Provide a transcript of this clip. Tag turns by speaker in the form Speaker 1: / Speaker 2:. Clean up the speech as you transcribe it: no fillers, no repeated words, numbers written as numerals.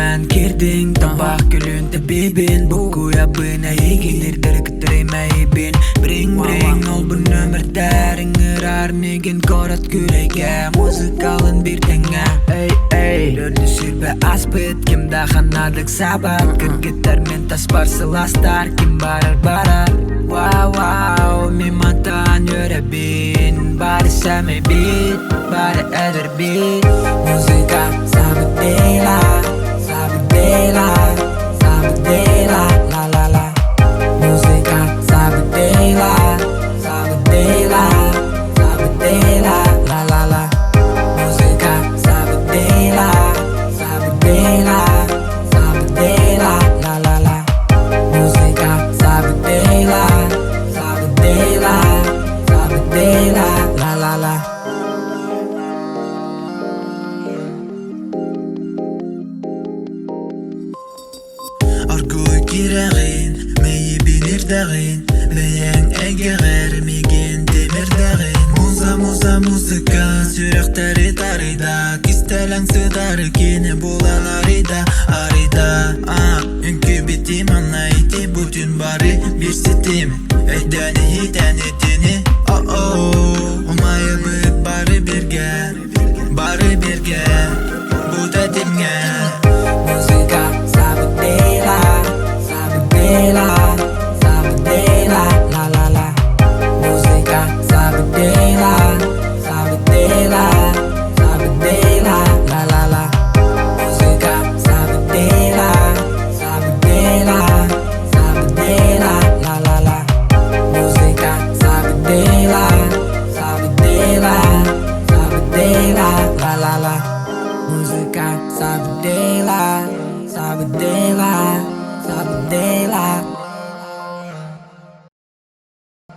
Speaker 1: Эн киирдиҥ табах күлүн тэбиибин Буккуйабын эйигин ирдэри кытарымайбын Бриҥ-бриҥ ол бу нөмердэр ыҥырар миигин куорат күрэйгэ Музыкалын биир тэҥҥэ Эй, эй, өрдү сүүрбэ аспыт Ким да ханна ыксаабат Кыргыттар мин таспар сылаастар Ким барар барар Вау, вау, мин мантан үөрэбин Бары сэмэйбит, бары эдэрбит Музыка сабыдыала, сабыдыала, сабыдыала, ла ла ла Музыка сабыдыала, сабыдыала, сабыдыала, ла ла ла Музыка сабыдыала, сабыдыала, сабыдыала, ла ла ла Музыка сабыдыала, сабыдыала, сабыдыала, ла ла ла
Speaker 2: Оргууй кирэҕин, мэйиибин ирдэҕин, бэйэҥ эйгэҕэр миигин тимирдэҕин. Муза, муза, музыка сүрэхтэри тарыйда, кистэлэҥ сытары кини булан арыйда, арыйда. Үҥкүүбүтү манна ити бүтүн бары биир ситим, өйдөөн иһитэн итини, о-о, умайыбыт бары биргэ, бары биргэ, бу тэтимҥэ.
Speaker 1: Музыка сабыдыала, сабыдыала, сабыдыала, ла ла ла. Музыка сабыдыала, сабыдыала, сабыдыала, ла ла ла. Музыка сабыдыала, сабыдыала, сабыдыала, ла ла ла. Музыка сабыдыала, сабыдыала, сабыдыала, ла ла ла. Музыка сабыдыала, сабыдыала.